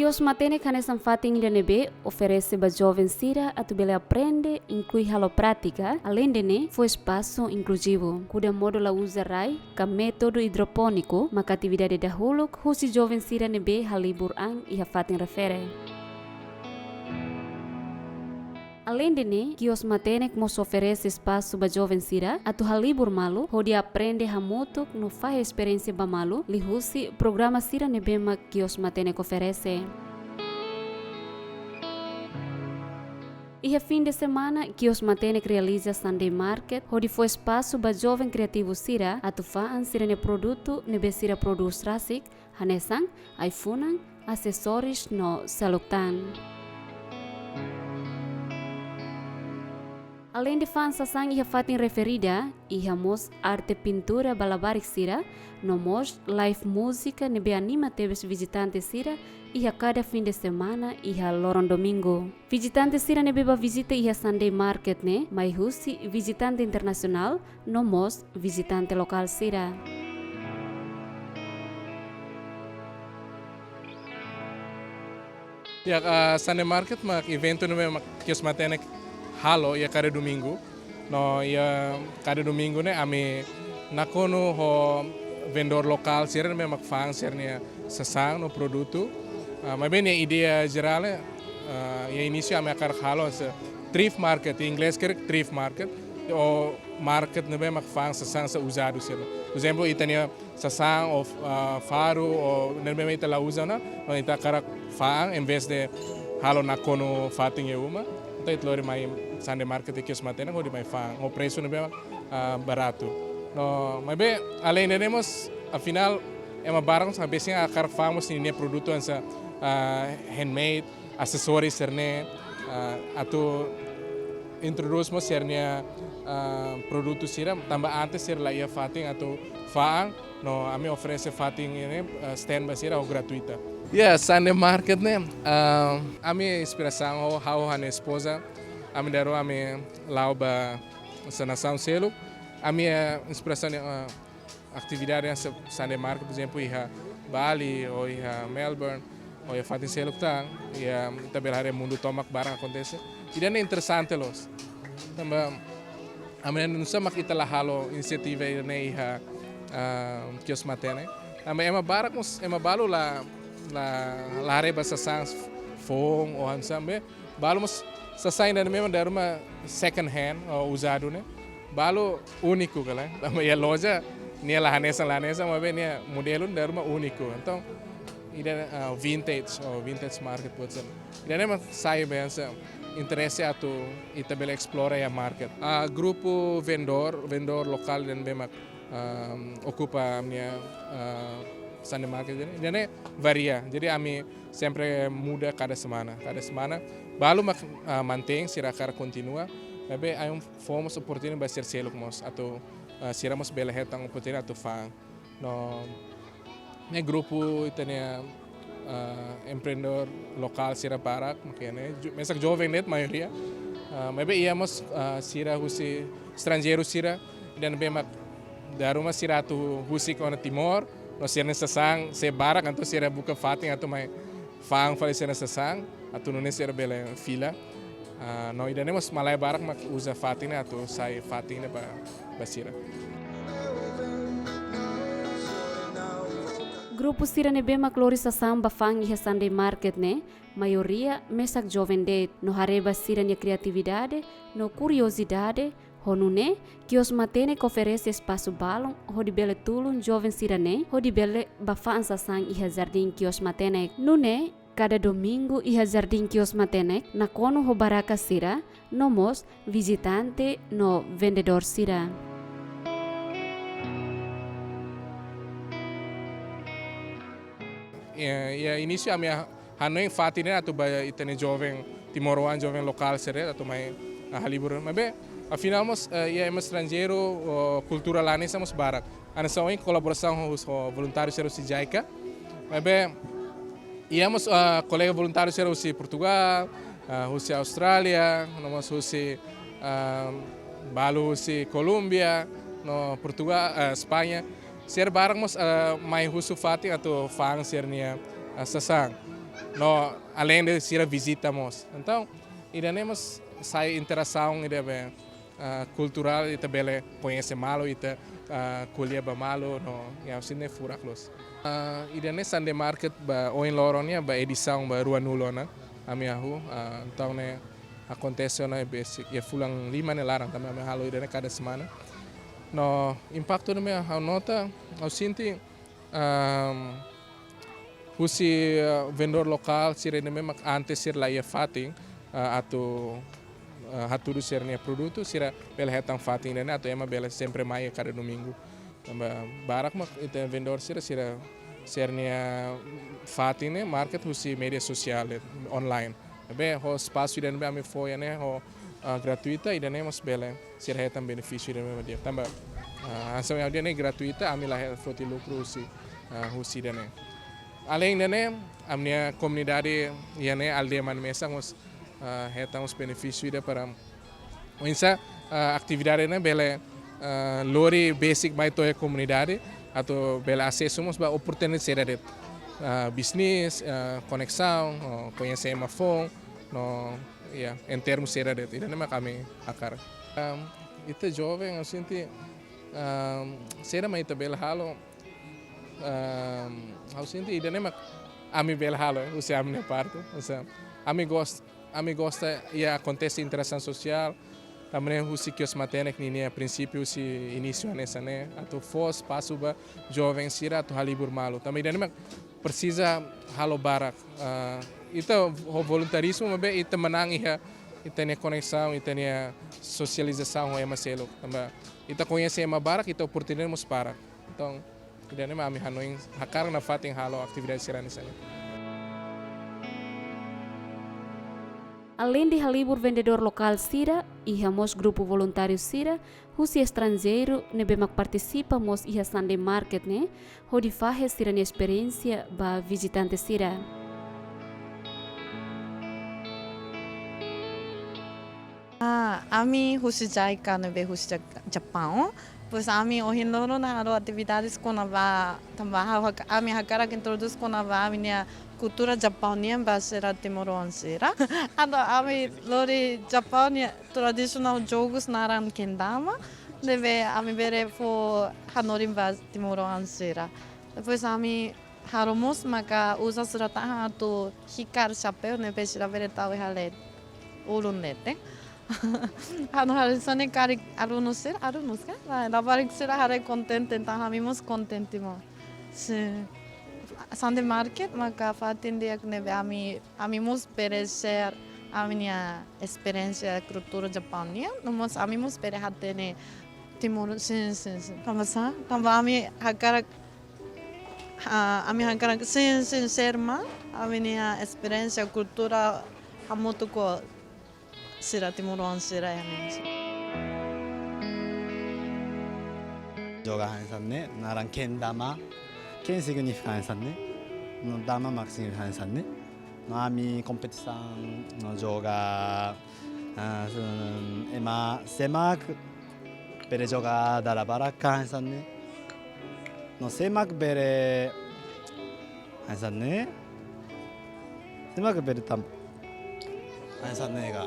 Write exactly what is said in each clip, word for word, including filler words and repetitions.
Kios Matenek hanesan fatin ida ne'ebé oferese ba joven sira atu bele aprende, inklui halo prátika, aleinde ne'e fó espasu inkluzivu, kuda modo la uza rai, ka métodu idropóniku, maka atividade dahuluk husi joven sira ne'ebé halibur an iha fatin refere. Aleinde ne'e, Kios Matenek mós oferese espasu ba joven sira atu halibur malu, hodi aprende hamutuk no fahe esperiénsia ba malu, liuhusi programa sira ne'ebé mak Kios Matenek oferese. Iha fin de semana, Kios Matenek realiza Sunday Market, hodi fó espasu ba joven kriativu sira atu fa'an sira-nia produtu ne'ebé sira prodús rasik, hanesan ai-funan, asesórius no seluk tan. Aleinde fa'an sasán iha fatin referida, iha mós arte pintura ba labarik sira, no mós live múzika ne'ebé anima tebes vizitante sira iha kada fin de semana iha loron domingu. Vizitante sira ne'ebé bá vizita iha Sunday Market ne'e mai husi vizitante internasionál, no mós vizitante lokál sira. Ya, ah, Sunday Market mak eventu ne'ebé mak Kios Matenek halo iha kada domingu. No iha kada domingu ne'e ami nakonu ho vendedór lokál sira ne'ebé mak fa'an sira-nia sasán no produtu. Ah, maibé nia ideia jerál ne'e, ah, iha inísiu ami hakarak halo hanesan thrift market, iha inglés karik thrift market, ou market ne'ebé mak fa'an sasán sira uzadu sira. Por ezemplu, ita-nia sasán ou, ah, faru ou ne'ebé mak ita la uza ona, no ita hakarak fa'an, em vez de halo nakonu fatin iha uma, entaun ita lori mai Sunday Market iha Kios Matenek hodi mai fa'an ho presu ne'ebé, ah, baratu. No, maibé aleinde ne'e mós, afinál, ema barak mós hanesan hakarak fa'an mós ninia produtu hanesan, ah, handmade, asesóriu sira-ne'e, ah, atu introdús mós sira-nia, ah, produtu sira, tanba antes sira la iha fatin atu fa'an, no ami oferese fatin ne'e, ah, stand ba sira ho gratuita. Ya, Sunday Market ne'e, ah, ami inspirasaun ho ha'u ho ha'u-nia espoza, ami dala ruma ami la'o ba nasaun seluk, ami, ah, inspirasaun, ah, atividade hanesan Sunday Market, por ezemplu, iha Bali, ou iha Melbourne, ou iha fatin seluk tan, iha, ita bele haree mundu tomak barak akontese. Ida-ne'e interesante loos. Tanba, ami nusá mak ita la halo inisiativa ida-ne'e iha, ah, Kios Matenek. Tanba ema barak mós, ema balu la, la, la haree ba sasán foun ou hanesan be. Balu mós sasán ida-ne'e memang dala ruma second hand ou uzadu ne'e. Balu úniku kala. Tanba iha loja, nia la hanesan, la hanesan, maibé nia modelu dala ruma úniku. Entaun, ida, ah, vintage, ou vintage market buat sira-ne'e. Ida-ne'e mak sai be hanesan interese atu ita bele esplora iha market. Ah, grupu vendedór, vendedór lokál ida-ne'ebé mak, ah, okupa ami-nia, ah, Sunday Market ida-ne'e. Ida-ne'e varia. Jadi ami sempre muda kada semana. Kada semana balu mak, ah, mantein, sira hakarak kontinua. Maibé ami fó mós oportunidade ba sira seluk mós atu, ah, sira mós bele hetan oportunidade atu fa'an. No ne'e grupu ita-nia, ah, empreendedór lokál sira barak, mak ne'e, jo-, mesak joven de'it maioria. Ah, maibé iha mós, ah, sira husi estranjeiru sira, ida-ne'ebé mak dala ruma sira atu husik ona Timor, no sira-nia sasán sei barak, entaun sira buka fatin atu mai fa'an fali sira-nia sasán, atu nune'e sira bele fila. Ah, no ida-ne'e mós malae barak mak uza fatin ne'e atu sai fatin ne'e ba, ba sira. Grupu sira ne'ebé mak lori sasán ba fa'an iha Sunday Market ne'e, maioria mesak joven de'it, no haree ba sira-nia kriatividade no kuriozidade, ho nune'e, Kios Matenek oferese espasu balun hodi bele tulun joven sira-ne'e hodi bele bá fa'an sasán iha Jardín Kios Matenek. Nune'e, kada domingu iha Jardín Kios Matenek nakonu ho baraka sira, no mós vizitante no vendedór sira. Ya, ya, inísiu ami hanoin fatin ne'e atu ba ita-nia joven timoroan, joven lokál sira atu mai, ah, halibur. Maibé, afinál mós, eh, iha ema estranjeiru, ou kultura la hanesan mós barak. Hanesan ohin kolaborasaun ho, ho voluntáriu sira husi JICA. Maibé, iha mós, ah, kolega voluntáriu sira husi Portugál, ah, husi Austrália, no mós husi, ah, balu husi Kolómbia, no Portugál, ah, España. Sira barak mós, ah, mai husu fatin atu fa'an sira-nia, ah, sasán. No, além de sira vizita mós. Entaun, ida-ne'e mós sai interasaun ida be, ah, kulturál, ita bele koñese malu, ita, ah, ko'alia ba malu, no, ya, ha'u sente furak loos. Ah, ida-ne'e Sunday Market ba ohin loron nian, ba edisaun ba ruanulu ona, ami hahú, ah, entaun ne'e akontese ona besik iha fulan lima nia laran, tanba ami halo ida-ne'e kada semana. No, impaktu ne'ebé ha'u nota, ha'u sente, ahm, husi, ah, vendedór lokál sira ne'ebé mak antes sira la iha fatin, ah, atu, ah, hatudu sira-nia produtu, sira bele hetan fatin ida-ne'e atu ema bele sempre mai kada domingu. Tanba barak mak ita vendedór sira, sira, sira-nia fatin ne'e market husi média sosiál, eh, online. Ne'ebé ho espasu ida ne'ebé ami fó iha ne'e ho, ah, gratuita, ida-ne'e mós bele sira hetan benefísiu ida ne'ebé di'ak. Tanba, ah, hanesan ha'u dehan ne'e gratuita, ami la he-, foti lukru husi, ah, husi ida-ne'e. Além ida-ne'e, ami-nia komunidade iha ne'e aldeia Manu Mesak mós, ah, hetan mós benefísiu ida para oinsá, ah, atividade ne'e bele, ah, lori besik mai to'o iha komunidade, atu bele asesu mós ba oportunidade sira de'it, ah, bisnis, ah, koneksaun, oh, koñese ema foun, no, ya, em termos sira de'it, ida-ne'e mak ami hakarak. Ahm, ita joven, ha'u sente, ahm, saida mak ita bele halo, ahm, ha'u sente ida-ne'e mak ami bele halo, eh, husi ami-nia parte, husi ami gos-, ami gosta iha akontese interasaun sosiál, tanba ne'e husi kios matenek ninia prinsípiu husi inísiu hanesan ne'e, atu fó espasu ba joven sira atu halibur malu. Tanba ida-ne'e mak presiza halo barak. Ah, ita ho voluntarizmu maibé ita manán iha ita-nia koneksaun, ita-nia sosializasaun ho ema seluk. Tanba ita koñese ema barak, ita oportunidade mós barak. Entaun, ida-ne'e mak ami hanoin hakarak nafatin halo atividade sira hanesan ne'e. Além de halibur vendedór lokál sira, iha mós grupu voluntáriu sira husi estranjeiru ne'ebé mak partisipa mós iha Sunday Market ne'e, hodi fahe sira-nia esperiénsia ba vizitante sira. Ah, ami husi JICA ne'ebé husi Ja-, Japaun. Depois ami ohin loron halo atividades kona-ba, tanba ha'u hak-, ami hakarak introdús kona-ba ami-nia kultura Japaun nian ba sira timoroan sira. Entaun ami lori Japaun nia tradisionál jogus naran kendama, ne'ebé ami bele fó hanorin ba timoroan sira. Depois ami halo mós maka uza sira-nia tahan atu hikar xapeu ne'ebé sira bele tau iha le-, ulun leten. Entaun hanesan ne'e karik alunu sira, alunu ka? Lae, labarik sira haree kontente, entaun ami mós kontente mós. Sin. Sunday Market maka fatin di'ak ne'ebé ami, ami mós bele share ami-nia esperiénsia kultura Japaun nian, no mós ami mós bele hatene Timor, sin, sin, sin. Tanba sá? Tanba ami hakarak, ah, ami hakarak, sin, sin, share mai ami-nia esperiénsia kultura hamutuk ho sira timoroan sira iha ne'e. Joga hanesan ne'e, naran kendama. Ken signifika hanesan ne'e. No dama mak signifika hanesan ne'e. No ami kompetisaun, no joga, ah, ema, sé mak bele joga dala barak ka hanesan ne'e. No sé mak bele hanesan ne'e. Sé mak bele tama hanesan ne'e ka.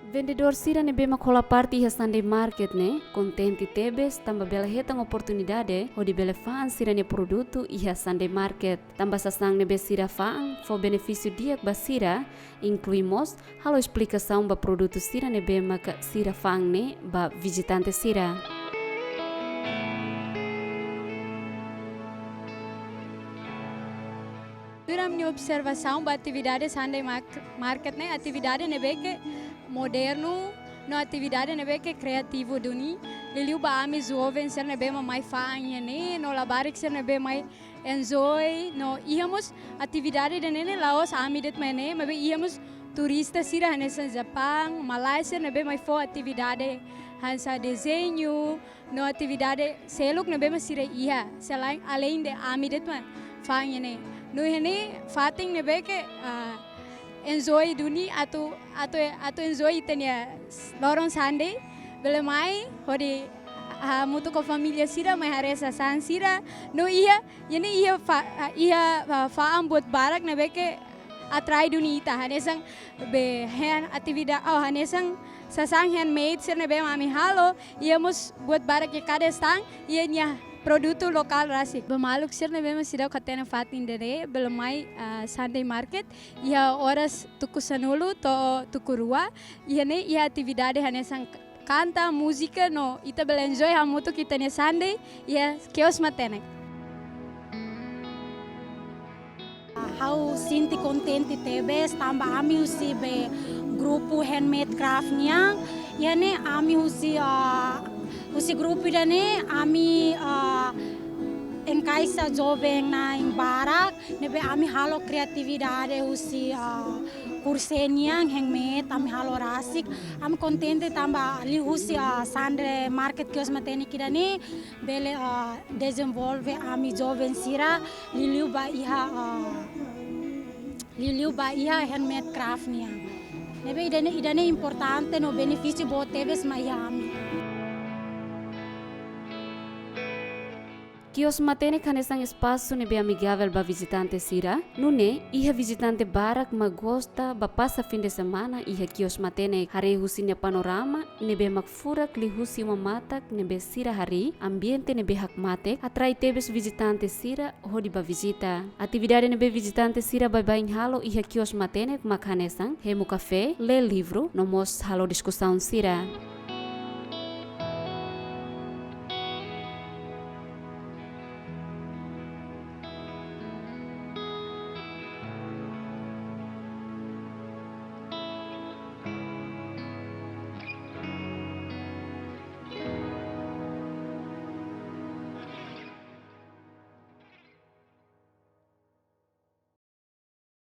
Vendedór sira ne'ebé mak hola parte iha Sunday Market ne'e kontente tebes tanba bele hetan oportunidade hodi bele fa'an sira-nia produtu iha Sunday Market. Tanba sasán ne'ebé sira fa'an fó benefísiu di'ak ba sira, inklui mós halo esplikasaun ba produtu sira ne'ebé maka sira fa'an ne'e ba vizitante sira. Tuir ami-nia observasaun ba atividade Sunday Mark-, Market ne'e, atividade ne'ebé ke modernu, no atividade ne'ebé ke kriativu duni, liuliu ba ami joven sira ne'ebé mak mai fa'an iha ne'e, no labarik sira ne'ebé mai enjoy, no iha mós atividade ida-ne'e ne'e la'ós ami de'it mak iha ne'e, maibé iha mós turista sira hanesan Japaun, Malázia ne'ebé mai fó atividade hanesan dezeñu, no atividade seluk ne'ebé mak sira iha, selain, além de ami de'it mak fa'an iha ne'e. No iha ne'e fatin ne'ebé ke, ah, enjoy duni atu, atu, atu enjoy ita-nia loron Sunday, bele mai hodi Hamutuk ho família sira mai haree sasán sira. No iha, iha ne'e iha fa-, iha, ah, fa'an buat barak ne'ebé ke atrai duni ita. Hanesan be hand atividade, oh, hanesan sasán handmade sira ne'ebé mak ami halo, iha mós buat barak iha kada estande, iha nia produtu lokál rasik. Ba maluk sira ne'ebé mak seidauk hatene fatin ida-ne'e, bele mai, ah, Sunday Market, iha oras tuku sanulu to'o tuku rua, iha ne'e iha atividade hanesan kanta, múzika, no ita bele enjoy hamutuk ita-nia Sunday iha Kios Matenek. Ha'u sente kontente tebes tanba ami husi be grupu handmade craft nian. Iha ne'e ami husi, ah, husi grupu ida-ne'e ami, ah, enkaixa joven na'in barak ne'ebé ami halo kreatividade husi, ah, kurse nian handmade ami halo rasik. Ami kontente tanba liuhusi, ah, Sunday Market Kios Matenek ida-ne'e bele, ah, dezenvolve ami joven sira liuliu ba iha, ah, liuliu ba iha handmade craft nian. Ne'ebé ida-ne'e, ida-ne'e importante no benefísiu boot tebes mai iha ami. Kios Matenek hanesan espasu ne'ebé amigavel ba vizitante sira. Nune'e, iha vizitante barak mak gosta ba pasa fin de semana iha Kios Matenek, haree husi nia panorama ne'ebé mak furak liuhusi uma matak ne'ebé sira harii, ambiente ne'ebé hakmatek, atrai tebes vizitante sira hodi ba vizita. Atividade ne'ebé vizitante sira baibain halo iha Kios Matenek mak hanesan hemu kafé, lee livru, no mós halo diskusaun sira.